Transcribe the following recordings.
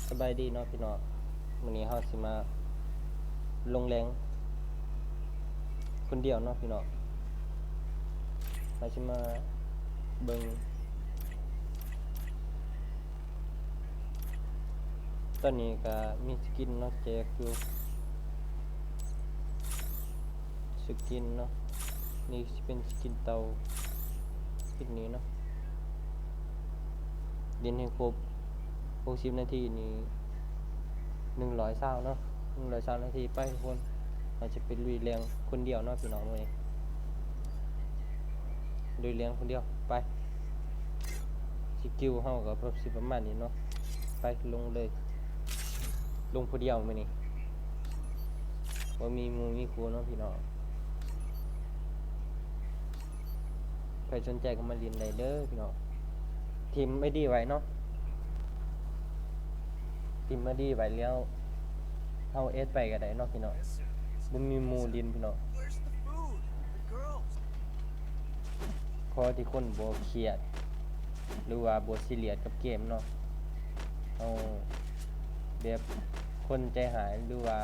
ສະບາຍດີເນາະພີ່ນ້ອງ, ມື້ນີ້ເຮົາຊິມາລົງແລງຄົນດຽວເນາະພີ່ນ້ອງ. ເຮົາຊິມາເບິ່ງ ຕອນນີ້ກະມີສະກິນເນາະ ແຈກຢູ່ ສະກິນເນາະ. ນີ້ຊິເປັນສະກິນເຕົ່າ ສະກິນນີ້ເນາະ. ຫຼິ້ນໃຫ້ຄົບຫົກສິບນາທີນີ້ ໜຶ່ງຮ້ອຍຊາວເນາະ, ໜຶ່ງຮ້ອຍຊາວນາທີ. ໄປທຸກຄົນ, ເຮົາຈະໄປລຸຍແລງຄົນດຽວເນາະພີ່ນ້ອງ. ມື້ນີ້ລຸຍແລງຄົນດຽວ. ໄປ ສະກິວເຮົາກໍຊິປະມານນີ້ເນາະ. ໄປ ລົງເລີຍ, ລົງຜູ້ດຽວມື້ນີ້ ບໍ່ມີໝູ່ມີຄູ່ເນາະພີ່ນ້ອງ. ໃຜສົນໃຈກໍມາຫຼິ້ນໄດ້ເດີພີ່ນ້ອງ. ທີມໄອດີໄວ້ເນາະ, ທີມໄອດີໄວ້ແລ້ວ ເຮົາແອັດໄປກໍໄດ້ເນາະພີ່ນ້ອງ. ບໍ່ມີໝູ່ຫຼິ້ນພີ່ນ້ອງ. ຂໍທີ່ຄົນບໍ່ຄຽດ ຫຼືວ່າບໍ່ຊີຣຽສກັບເກມເນາະ. ເຮົາແບບຄົນໃຈຮ້າຍ ຫຼືວ່າ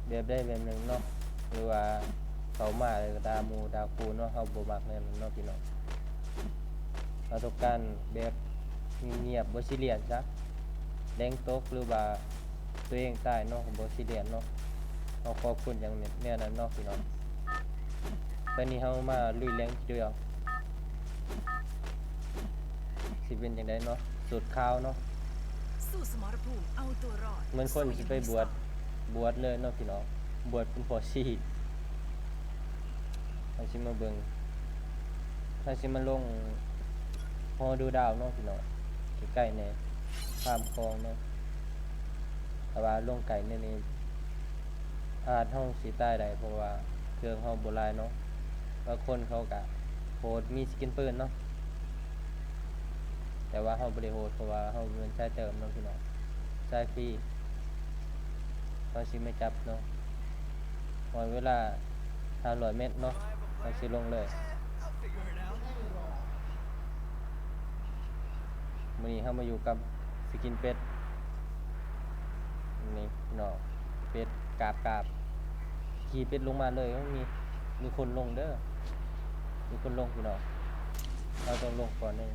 ແບບໃດແບບໜຶ່ງເນາະ, ຫຼືວ່າເຂົ້າມາແລ້ວກໍດ່າໝູ່ດ່າຄູ່ເນາະ, ເຮົາບໍ່ມັກແນວນັ້ນເນາະພີ່ນ້ອງ. ເຮົາຕ້ອງການແບບງຽບໆ ບໍ່ຊີຣຽສຊະ, ແດງຕົກ ຫຼືວ່າ ຕົວເອງຕາຍເນາະ ບໍ່ຊີຣຽສເນາະ. ເຮົາຂໍຄົນຢ່າງແນວນັ້ນເນາະພີ່ນ້ອງ. ຕອນນີ້ເຮົາມາລຸຍແລງດຽວ ຊິເປັນຈັ່ງໃດເນາະ. ສູດຂາວເນາະ, ສູ້ສະໝໍລະພູມເອົາຕົວລອດ ເໝືອນຄົນຊິໄປບວດ ບວດເລີຍເນາະພີ່ນ້ອງ, ບວດເປັນພໍ່ຊີ. ເຮົາຊິມາເບິ່ງ ເຮົາຊິມາລົງຫໍດູດາວເນາະພີ່ນ້ອງ, ໃກ້ໆແດ່ ຂ້າມຄອງເນາະ. ຖ້າວ່າລົງໄກແນວນີ້ ອາດເຮົາຊິຕາຍໄດ້ ເພາະວ່າເຄື່ອງເຮົາບໍ່ຫຼາຍເນາະ. ບາງຄົນເຂົາກະໂຫດ ມີສະກິນປືນເນາະ, ແຕ່ວ່າເຮົາບໍ່ໄດ້ໂຫດ ເພາະວ່າເຮົາແມ່ນສາຍເຕີມເນາະພີ່ນ້ອງ, ສາຍຟຣີ. ເຮົາຊິມາຈັບເນາະ, ຮອດເວລາຫ້າຮ້ອຍແມັດເນາະ ເຮົາຊິລົງເລີຍ. ມື້ນີ້ເຮົາມາຢູ່ກັບສະກິນເປັດ ນີ້ເນາະ, ເປັດກາບໆ ຂີ່ເປັດລົງມາເລີຍ. ມີ ມີຄົນລົງເດີ, ມີຄົນລົງພີ່ນ້ອງ, ເຮົາຕ້ອງລົງກ່ອນເດີ.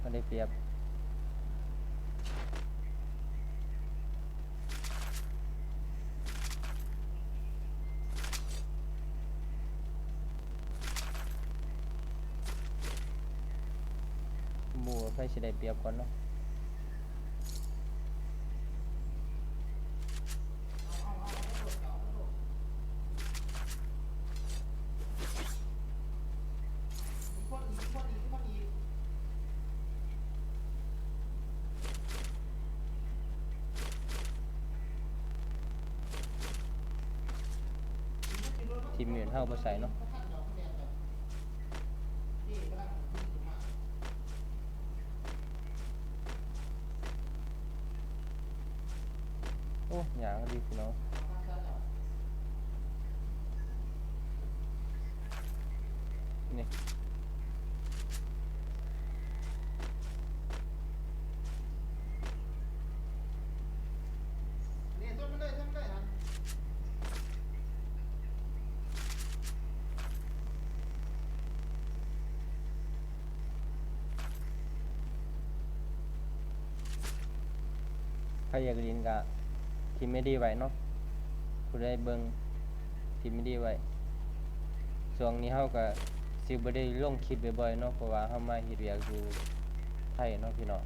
ມັນໄດ້ປຽບ. ໝູ່ໃຜຊິໄດ້ປຽບກ່ອນເນາະ. ທີມອື່ນເຮົາບໍ່ໃສ່ເນາະ. ໂອ້ ຍາກອີ່ຫຼີພີ່ນ້ອງ ນີ້. ໃຜຢາກຫຼິ້ນກະທີມໄອດີໄວ້ເນາະ, ຜູ້ໃດເບິ່ງທີມໄອດີໄວ້. ຊ່ວງນີ້ເຮົາກະຊິບໍ່ໄດ້ລົງຄລິບບ່ອຍໆເນາະ ເພາະວ່າເຮົາມາເຮັດວຽກຢູ່ໄທເນາະພີ່ນ້ອງ.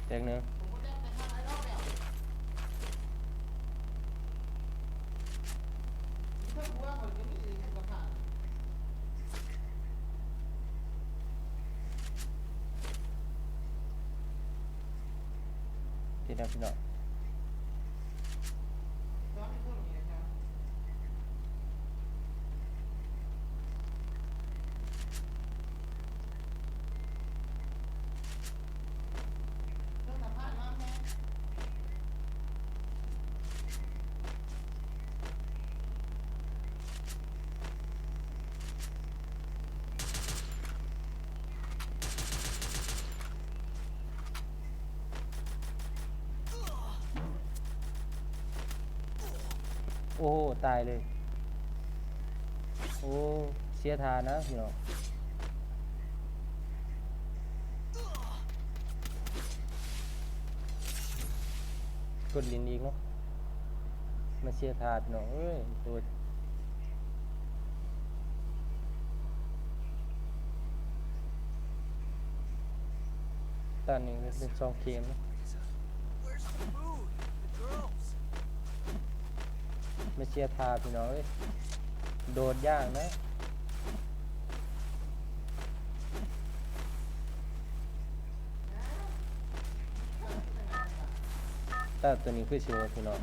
ແຕກໜຶ່ງ. ຕິດແລ້ວພີ່ນ້ອງ. ເ ໂອ້ ຕາຍເລີຍ. ໂອ້ ເສຍທ່ານະພີ່ນ້ອງ. ກົດຫຼິ້ນອີກເນາະ. ມາເສຍທ່າພີ່ນ້ອງເອີຍ. ໂອ້ຍ ຕານີ້ເປັນສອງເກມເນາະ. ມາເສຍທ່າພີ່ນ້ອງເອີຍ. ໂດດຢ່າງນະ. ແຕ່ຕົວນີ້ຄືຊິໂຫດພີ່ນ້ອງ.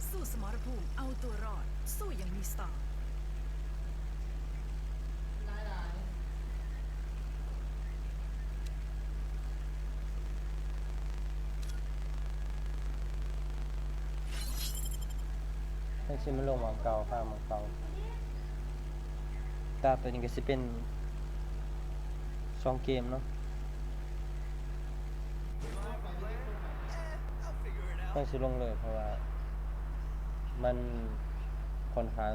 ສູ້ສະໝໍລະພູມເອົາຕົວລອດ, ສູ້ຢ່າງມີສະຕາ. ຈັ່ງຊີ້ມັນລົງໝ່ອງເກົ່າ ຂ້າມໝ່ອງເກົ່າ. ຕາຕົວນີ້ກໍຊິເປັນສອງເກມເນາະ. ຂ້ອຍຊິລົງເລີຍ ເພາະວ່າມັນຂ້ອນຂ້າງ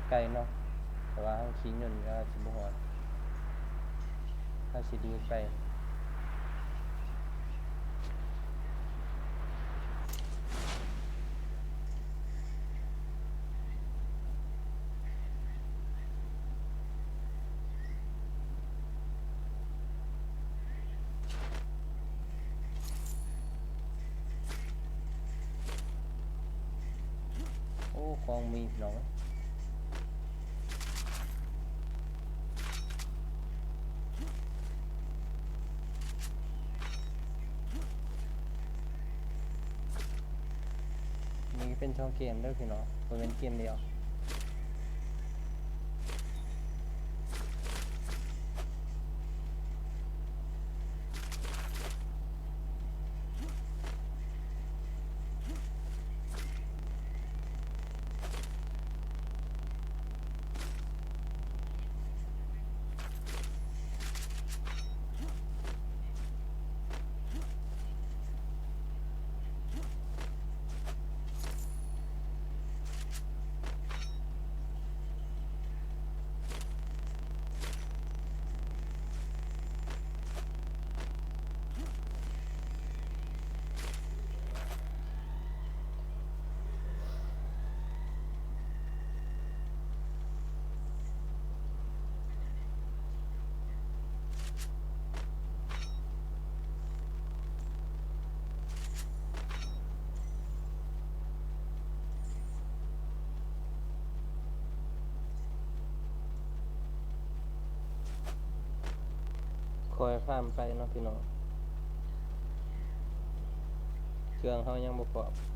ໄກເນາະ, ແຕ່ວ່າເຮົາຂີ່ຍົນກໍຊິບໍ່ຮອດ, ເຮົາຊິດືດໄປ. ໂອ້ ຂອງມີພີ່ນ້ອງເອີຍ. ນີ້ເປັນສອງເກມເດີພີ່ນ້ອງ, ບໍ່ແມ່ນເກມດຽວ. ຄ່ອຍຟາມໄປເນາະພີ່ນ້ອງ, ເຄື່ອງເຮົາຍັງບໍ່ພ້ອມ. ບໍ່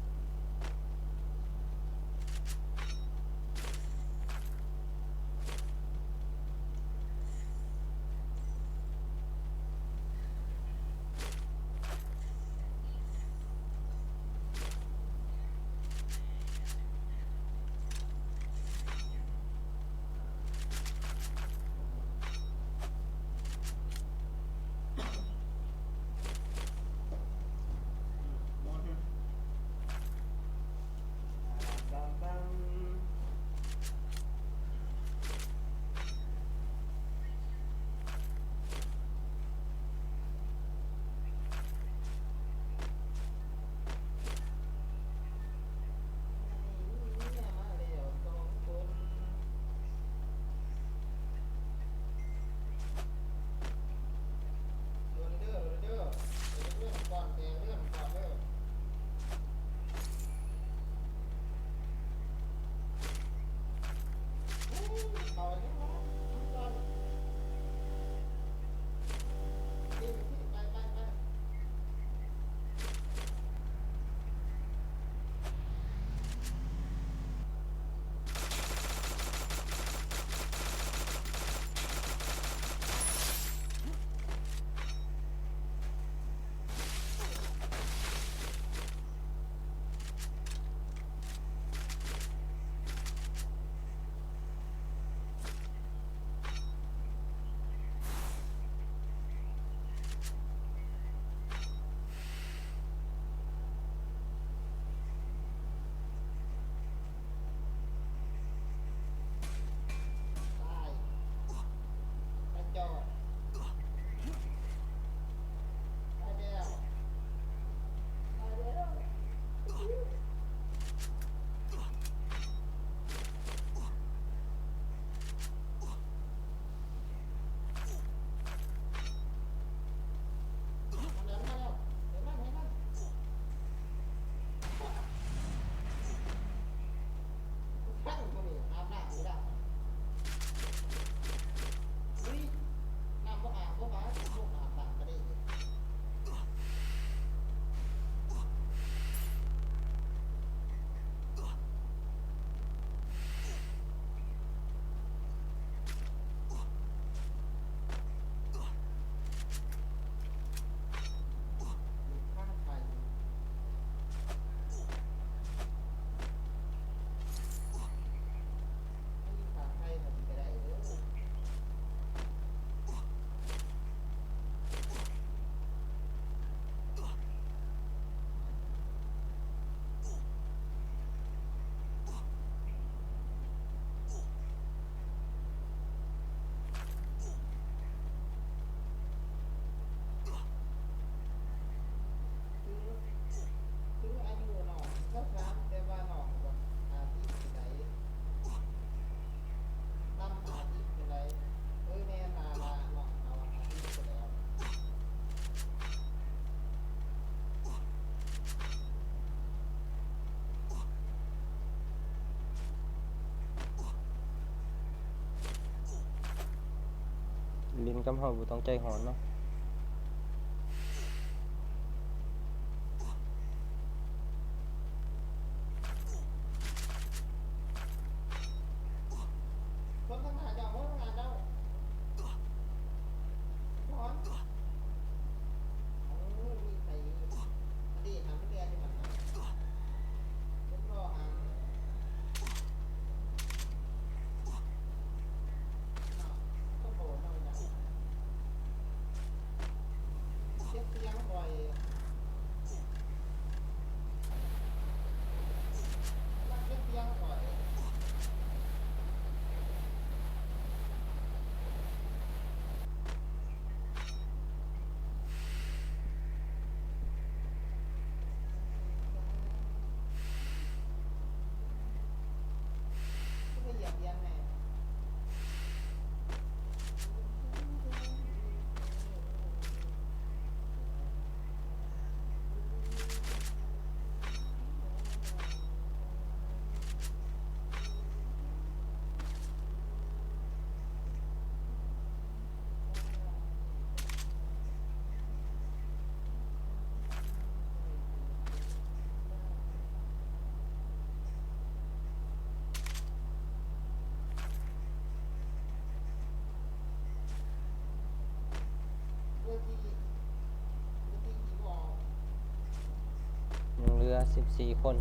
ຫຼິ້ນກັບເຮົາບໍ່ຕ້ອງໃຈຮ້ອນເນາະ. ຄົນທາງໜ້າເຈົ້າ ຄົນທາງໜ້າເຈົ້າ ຮ້ອນ. ໂອ້ຍ ມີໃຜ ອັນນີ້ຫາງແຕ່ຢູ່ຫັ້ນນະ ເປັນລໍຫາງ ເນາະ ກໍບໍ່ເນາະ ເກັບສຽງຂ້ອຍ ເກັບສຽງຂ້ອຍ. ຍັງເຫຼືອສິບສີ່ຄົນ. ເ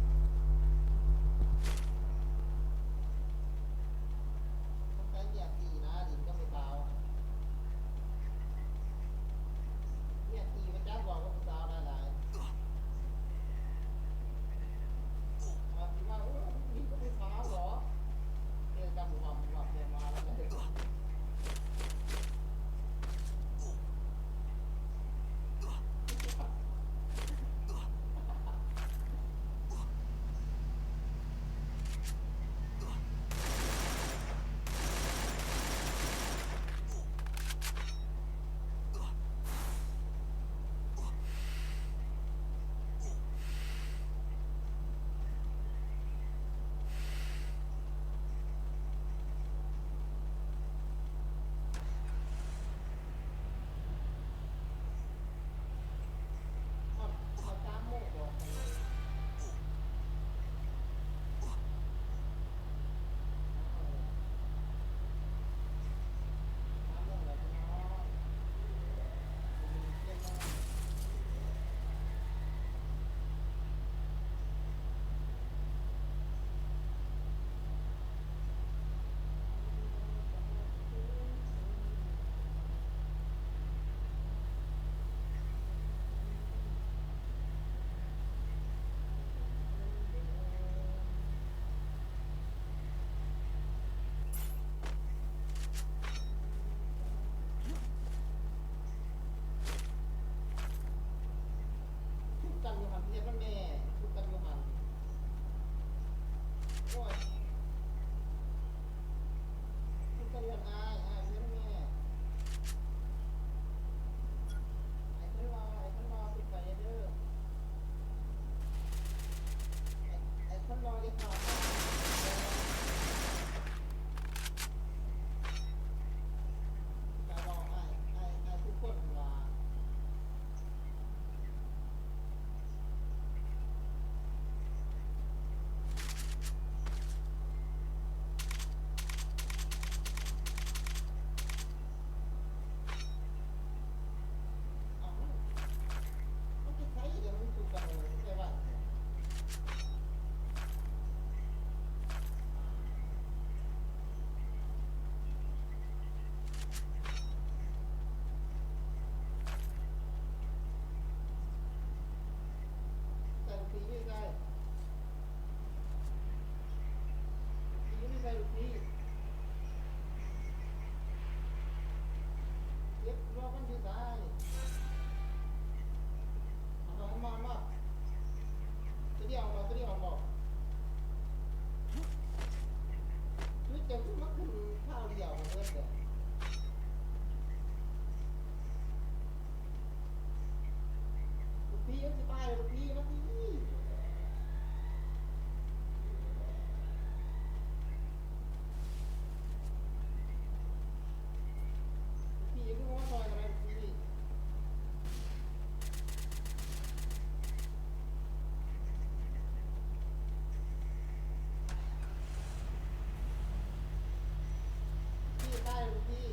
ທີ່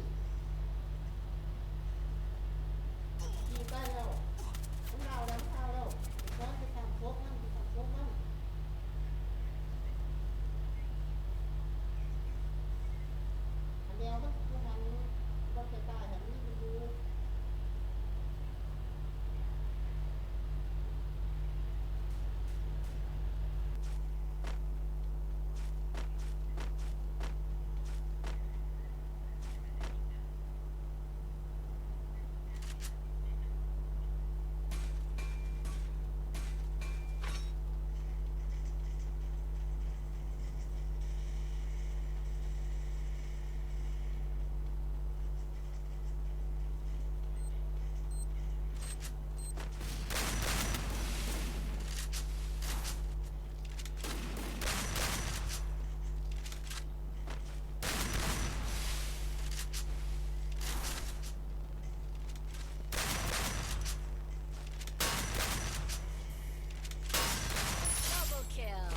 ທີ່ໄປແລ້ວ ມັນເອົາແລ້ວ ມັນເອົາແລ້ວ ໄປຊ້ອນ ໄປຕາມສົບມັນ ໄປຕາມສົບມັນ ອັນແລ້ວມັນ ມັນ ມັນບໍ່ໄດ້ຕາຍ ມັນຢູ່. Double kill.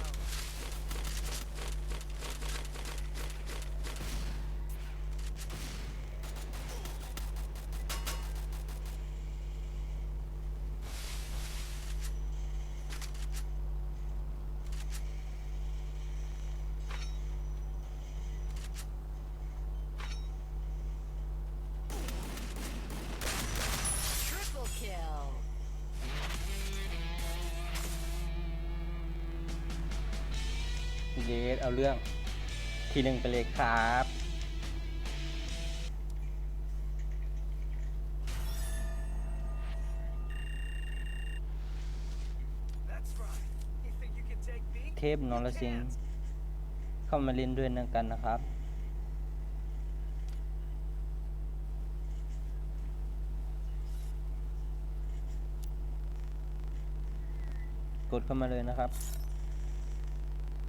ເຢດ ເອົາເລື່ອງ ທີໜຶ່ງໄປເລີຍຄັບ. ເທບນໍລະຊິງ ເຂົ້າມາຫຼິ້ນດ້ວຍນຳກັນນະຄັບ. ກົດເຂົ້າມາເລີຍນະຄັບ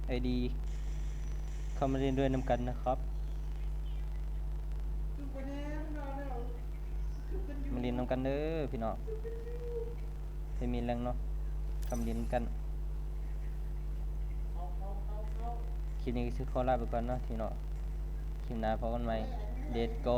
ໄອດີ ເຂົ້າມາຫຼິ້ນດ້ວຍນຳກັນນະຄັບ. ມາຫຼິ້ນນຳກັນເດີພີ່ນ້ອງ. ໄດ້ມີແຮງເນາະ ຄຳຫຼິ້ນກັນ. ຄລິບນີ້ກໍຊິຂໍລາໄປກ່ອນເນາະພີ່ນ້ອງ. ຄລິບໜ້າພໍ້ກັນໃໝ່. Let's go.